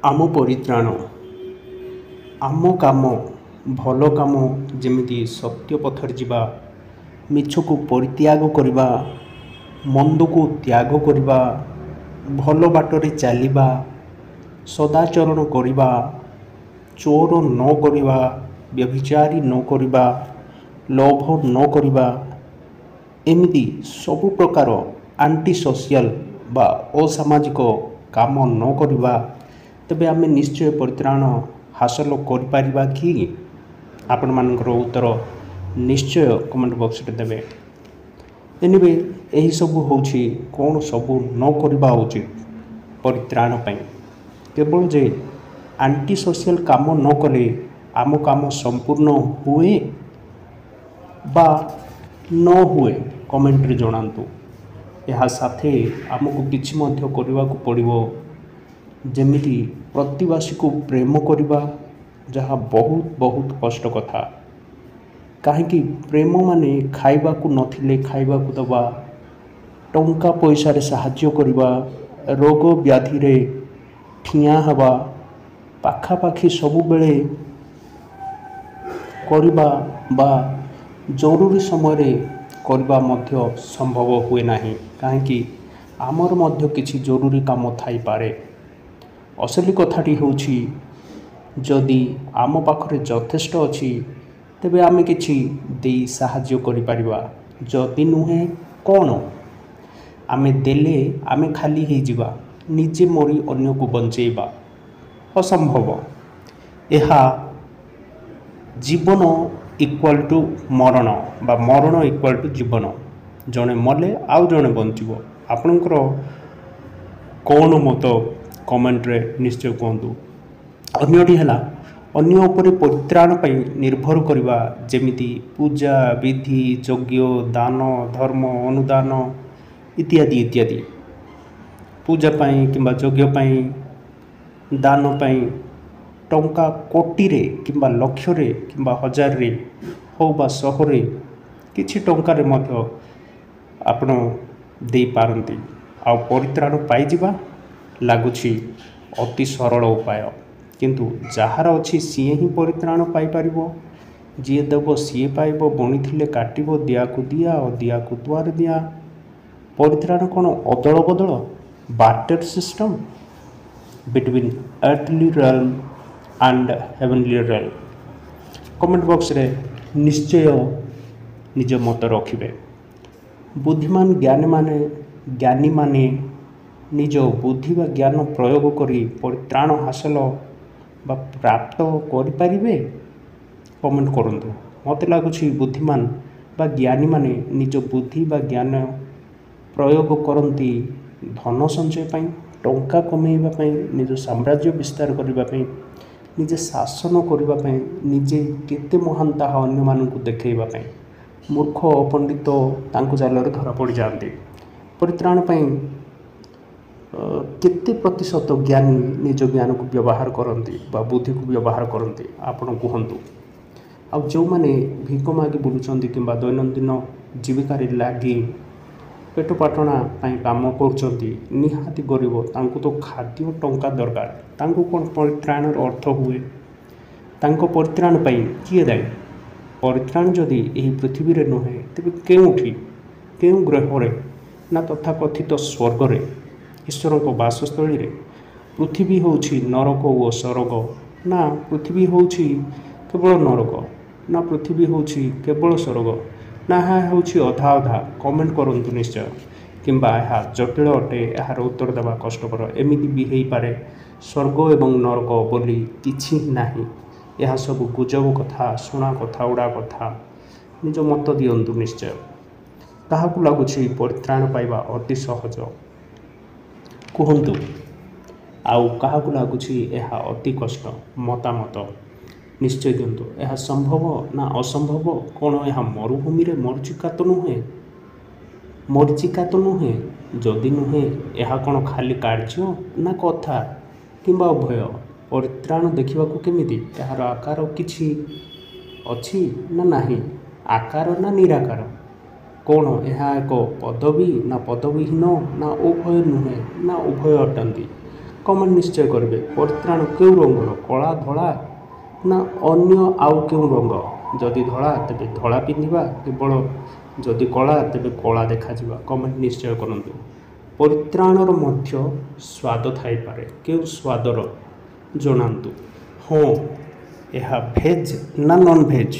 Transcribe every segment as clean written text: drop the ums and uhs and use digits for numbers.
ଆମ ପରିତ୍ରାଣ, ଆମ କାମ, ଭଲ କାମ, ଯେମିତି ସତ୍ୟ ପଥରେ ଯିବା, ମିଛକୁ ପରିତ୍ୟାଗ କରିବା, ମନ୍ଦକୁ ତ୍ୟାଗ କରିବା, ଭଲ ବାଟରେ ଚାଲିବା, ସଦାଚରଣ କରିବା, ଚୋର ନ କରିବା, ବ୍ୟଭିଚାରୀ ନ କରିବା, ଲୋଭ ନ କରିବା, ଏମିତି ସବୁ ପ୍ରକାର ଆଣ୍ଟି ସୋସିଆଲ ବା ଅସାମାଜିକ କାମ ନ କରିବା, ତେବେ ଆମେ ନିଶ୍ଚୟ ପରିତ୍ରାଣ ହାସଲ କରିପାରିବା କି? ଆପଣମାନଙ୍କର ଉତ୍ତର ନିଶ୍ଚୟ କମେଣ୍ଟ ବକ୍ସରେ ଦେବେ। ଏନିୱେ, ଏହିସବୁ ହେଉଛି କ'ଣ ସବୁ ନ କରିବା ଉଚିତ ପରିତ୍ରାଣ ପାଇଁ। କେବଳ ଯେ ଆଣ୍ଟି ସୋସିଆଲ କାମ ନ କଲେ ଆମ କାମ ସମ୍ପୂର୍ଣ୍ଣ ହୁଏ ବା ନ ହୁଏ, କମେଣ୍ଟରେ ଜଣାନ୍ତୁ। ଏହା ସାଥେ ଆମକୁ କିଛି ମଧ୍ୟ କରିବାକୁ ପଡ଼ିବ, ଯେମିତି ପ୍ରତିବାସୀକୁ ପ୍ରେମ କରିବା, ଯାହା ବହୁତ ବହୁତ କଷ୍ଟ କଥା। କାହିଁକି ପ୍ରେମ ମାନେ ଖାଇବାକୁ ନଥିଲେ ଖାଇବାକୁ ଦେବା, ଟଙ୍କା ପଇସାରେ ସାହାଯ୍ୟ କରିବା, ରୋଗ ବ୍ୟାଧିରେ ଠିଆ ହେବା, ପାଖାପାଖି ସବୁବେଳେ କରିବା ବା ଜରୁରୀ ସମୟରେ କରିବା ମଧ୍ୟ ସମ୍ଭବ ହୁଏ ନାହିଁ। କାହିଁକି ଆମର ମଧ୍ୟ କିଛି ଜରୁରୀ କାମ ଥାଇପାରେ। ଅସଲି କଥାଟି ହେଉଛି, ଯଦି ଆମ ପାଖରେ ଯଥେଷ୍ଟ ଅଛି ତେବେ ଆମେ କିଛି ଦେଇ ସାହାଯ୍ୟ କରିପାରିବା। ଯଦି ନୁହେଁ, କ'ଣ ଆମେ ଦେଲେ ଆମେ ଖାଲି ହେଇଯିବା? ନିଜେ ମରି ଅନ୍ୟକୁ ବଞ୍ଚେଇବା ଅସମ୍ଭବ। ଏହା ଜୀବନ ଇକ୍ୱାଲ୍ ଟୁ ମରଣ ବା ମରଣ ଇକ୍ୱାଲ୍ ଟୁ ଜୀବନ। ଜଣେ ମଲେ ଆଉ ଜଣେ ବଞ୍ଚିବ। ଆପଣଙ୍କର କ'ଣ ମତ କମେଣ୍ଟରେ ନିଶ୍ଚୟ କୁହନ୍ତୁ। ଅନ୍ୟଟି ହେଲା ଅନ୍ୟ ଉପରେ ପରିତ୍ରାଣ ପାଇଁ ନିର୍ଭର କରିବା, ଯେମିତି ପୂଜା ବିଧି, ଯଜ୍ଞ, ଦାନ, ଧର୍ମ, ଅନୁଦାନ ଇତ୍ୟାଦି ଇତ୍ୟାଦି। ପୂଜା ପାଇଁ କିମ୍ବା ଯଜ୍ଞ ପାଇଁ, ଦାନ ପାଇଁ ଟଙ୍କା କୋଟିରେ କିମ୍ବା ଲକ୍ଷରେ କିମ୍ବା ହଜାରରେ ହଉ ବା ଶହରେ, କିଛି ଟଙ୍କାରେ ମଧ୍ୟ ଆପଣ ଦେଇପାରନ୍ତି ଆଉ ପରିତ୍ରାଣ ପାଇଯିବା ଲାଗୁଛି ଅତି ସରଳ ଉପାୟ। କିନ୍ତୁ ଯାହାର ଅଛି ସିଏ ହିଁ ପରିତ୍ରାଣ ପାଇପାରିବ। ଯିଏ ଦେବ ସିଏ ପାଇବ। ବୁଣିଥିଲେ କାଟିବ। ଦିଆକୁ ଦିଆ, ଅଦିଆକୁ ଦୁଆର ଦିଆ। ପରିତ୍ରାଣ କ'ଣ ଅଦଳ ବଦଳ, barter system between earthly realm and heavenly realm? Comment ବକ୍ସରେ ନିଶ୍ଚୟ ନିଜ ମତ ରଖିବେ। ବୁଦ୍ଧିମାନ ଜ୍ଞାନୀମାନେ ନିଜ ବୁଦ୍ଧି ବା ଜ୍ଞାନ ପ୍ରୟୋଗ କରି ପରିତ୍ରାଣ ହାସଲ ବା ପ୍ରାପ୍ତ କରିପାରିବେ? କମେଣ୍ଟ କରନ୍ତୁ। ମୋତେ ଲାଗୁଛି ବୁଦ୍ଧିମାନ ବା ଜ୍ଞାନୀମାନେ ନିଜ ବୁଦ୍ଧି ବା ଜ୍ଞାନ ପ୍ରୟୋଗ କରନ୍ତି ଧନ ସଞ୍ଚୟ ପାଇଁ, ଟଙ୍କା କମେଇବା ପାଇଁ, ନିଜ ସାମ୍ରାଜ୍ୟ ବିସ୍ତାର କରିବା ପାଇଁ, ନିଜେ ଶାସନ କରିବା ପାଇଁ, ନିଜେ କେତେ ମହାନ ତାହା ଅନ୍ୟମାନଙ୍କୁ ଦେଖେଇବା ପାଇଁ। ମୂର୍ଖ ପଣ୍ଡିତ ତାଙ୍କ ଜାଲରେ ଧରା ପଡ଼ିଯାଆନ୍ତି। ପରିତ୍ରାଣ ପାଇଁ କେତେ ପ୍ରତିଶତ ଜ୍ଞାନୀ ନିଜ ଜ୍ଞାନକୁ ବ୍ୟବହାର କରନ୍ତି ବା ବୁଦ୍ଧିକୁ ବ୍ୟବହାର କରନ୍ତି, ଆପଣ କୁହନ୍ତୁ। ଆଉ ଯେଉଁମାନେ ଭିକ ମାଗି ବୁଲୁଛନ୍ତି କିମ୍ବା ଦୈନନ୍ଦିନ ଜୀବିକାରେ ଲାଗି ପେଟ ପାଟଣା ପାଇଁ କାମ କରୁଛନ୍ତି, ନିହାତି ଗରିବ, ତାଙ୍କୁ ତ ଖାଦ୍ୟ ଟଙ୍କା ଦରକାର। ତାଙ୍କୁ କ'ଣ ପରିତ୍ରାଣର ଅର୍ଥ ହୁଏ? ତାଙ୍କ ପରିତ୍ରାଣ ପାଇଁ କିଏ ଦାୟୀ? ପରିତ୍ରାଣ ଯଦି ଏହି ପୃଥିବୀରେ ନୁହେଁ, ତେବେ କେଉଁଠି, କେଉଁ ଗ୍ରହରେ, ନା ତଥାକଥିତ ସ୍ୱର୍ଗରେ, ଈଶ୍ୱରଙ୍କ ବାସସ୍ଥଳୀରେ? ପୃଥିବୀ ହେଉଛି ନରକ ଓ ସ୍ୱର୍ଗ, ନା ପୃଥିବୀ ହେଉଛି କେବଳ ନରକ, ନା ପୃଥିବୀ ହେଉଛି କେବଳ ସ୍ୱର୍ଗ, ନା ଏହା ହେଉଛି ଅଧା ଅଧା? କମେଣ୍ଟ କରନ୍ତୁ ନିଶ୍ଚୟ। କିମ୍ବା ଏହା ଜଟିଳ ଅଟେ, ଏହାର ଉତ୍ତର ଦେବା କଷ୍ଟକର। ଏମିତି ବି ହେଇପାରେ ସ୍ୱର୍ଗ ଏବଂ ନରକ ବୋଲି କିଛି ନାହିଁ, ଏହା ସବୁ ଗୁଜବ କଥା, ଶୁଣା କଥା, ଉଡ଼ା କଥା। ନିଜ ମତ ଦିଅନ୍ତୁ ନିଶ୍ଚୟ। କାହାକୁ ଲାଗୁଛି ପରିତ୍ରାଣ ପାଇବା ଅତି ସହଜ, କୁହନ୍ତୁ। ଆଉ କାହାକୁ ଲାଗୁଛି ଏହା ଅତି କଷ୍ଟ? ମତାମତ ନିଶ୍ଚୟ ଦିଅନ୍ତୁ। ଏହା ସମ୍ଭବ ନା ଅସମ୍ଭବ? କ'ଣ ଏହା ମରୁଭୂମିରେ ମରିଚିକା ତ ନୁହେଁ? ମରିଚିକା ତ ନୁହେଁ? ଯଦି ନୁହେଁ, ଏହା କ'ଣ ଖାଲି କାର୍ଯ୍ୟ ନା କଥା କିମ୍ବା ଉଭୟ? ପରିତ୍ରାଣ ଦେଖିବାକୁ କେମିତି? ଏହାର ଆକାର କିଛି ଅଛି ନା ନାହିଁ? ଆକାର ନା ନିରାକାର? କ'ଣ ଏହା ଏକ ପଦବୀ ନା ପଦବୀହୀନ, ନା ଉଭୟ ନୁହେଁ, ନା ଉଭୟ ଅଟନ୍ତି? କମେଣ୍ଟ ନିଶ୍ଚୟ କରିବେ। ପରିତ୍ରାଣ କେଉଁ ରଙ୍ଗର, କଳା, ଧଳା ନା ଅନ୍ୟ ଆଉ କେଉଁ ରଙ୍ଗ? ଯଦି ଧଳା ତେବେ ଧଳା ପିନ୍ଧିବା କେବଳ, ଯଦି କଳା ତେବେ କଳା ଦେଖାଯିବା। କମେଣ୍ଟ ନିଶ୍ଚୟ କରନ୍ତୁ। ପରିତ୍ରାଣର ମଧ୍ୟ ସ୍ୱାଦ ଥାଇପାରେ, କେଉଁ ସ୍ୱାଦର ଜଣାନ୍ତୁ। ହଁ, ଏହା ଭେଜ୍ ନା ନନ୍ ଭେଜ୍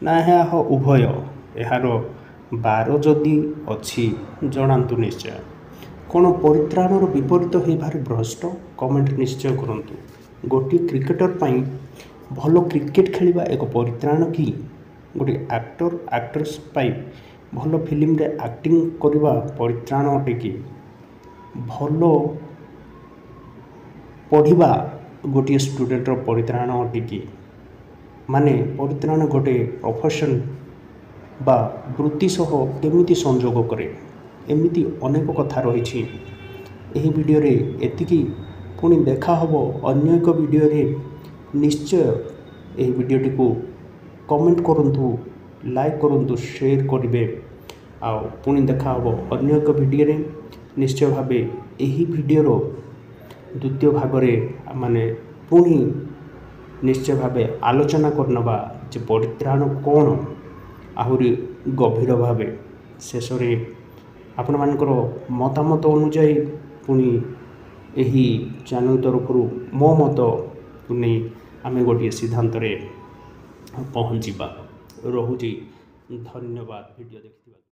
ନା ଏହା ଉଭୟ? ଏହାର ବାର ଯଦି ଅଛି ଜଣାନ୍ତୁ ନିଶ୍ଚୟ। କ'ଣ ପରିତ୍ରାଣର ବିପରୀତ ହୋଇପାରେ ଭ୍ରଷ୍ଟ? କମେଣ୍ଟ ନିଶ୍ଚୟ କରନ୍ତୁ। ଗୋଟିଏ କ୍ରିକେଟର ପାଇଁ ଭଲ କ୍ରିକେଟ୍ ଖେଳିବା ଏକ ପରିତ୍ରାଣ କି? ଗୋଟିଏ ଆକ୍ଟର ଆକ୍ଟ୍ରେସ୍ ପାଇଁ ଭଲ ଫିଲ୍ମରେ ଆକ୍ଟିଂ କରିବା ପରିତ୍ରାଣ ଅଟେ କି? ଭଲ ପଢ଼ିବା ଗୋଟିଏ ଷ୍ଟୁଡ଼େଣ୍ଟର ପରିତ୍ରାଣ ଅଟେ କି? ମାନେ ପରିତ୍ରାଣ ଗୋଟେ ପ୍ରଫେସନ୍ ବା ବୃତ୍ତି ସହ କେମିତି ସଂଯୋଗ କରେ? ଏମିତି ଅନେକ କଥା ରହିଛି। ଏହି ଭିଡ଼ିଓରେ ଏତିକି। ପୁଣି ଦେଖା ହେବ ଅନ୍ୟ ଏକ ଭିଡ଼ିଓରେ। ନିଶ୍ଚୟ ଏହି ଭିଡ଼ିଓଟିକୁ କମେଣ୍ଟ କରନ୍ତୁ, ଲାଇକ୍ କରନ୍ତୁ, ସେୟାର କରିବେ। ଆଉ ପୁଣି ଦେଖା ହେବ ଅନ୍ୟ ଏକ ଭିଡ଼ିଓରେ। ନିଶ୍ଚୟ ଭାବେ ଏହି ଭିଡ଼ିଓର ଦ୍ୱିତୀୟ ଭାଗରେ ମାନେ ପୁଣି ନିଶ୍ଚୟ ଭାବେ ଆଲୋଚନା କରିନେବା ଯେ ପରିତ୍ରାଣ କ'ଣ ଆହୁରି ଗଭୀର ଭାବେ। ଶେଷରେ ଆପଣମାନଙ୍କର ମତାମତ ଅନୁଯାୟୀ ପୁଣି ଏହି ଚ୍ୟାନେଲ୍ ତରଫରୁ ମୋ ମତକୁ ନେଇ ଆମେ ଗୋଟିଏ ସିଦ୍ଧାନ୍ତରେ ପହଞ୍ଚିବା। ରହୁଛି, ଧନ୍ୟବାଦ ଭିଡ଼ିଓ ଦେଖିଥିବା।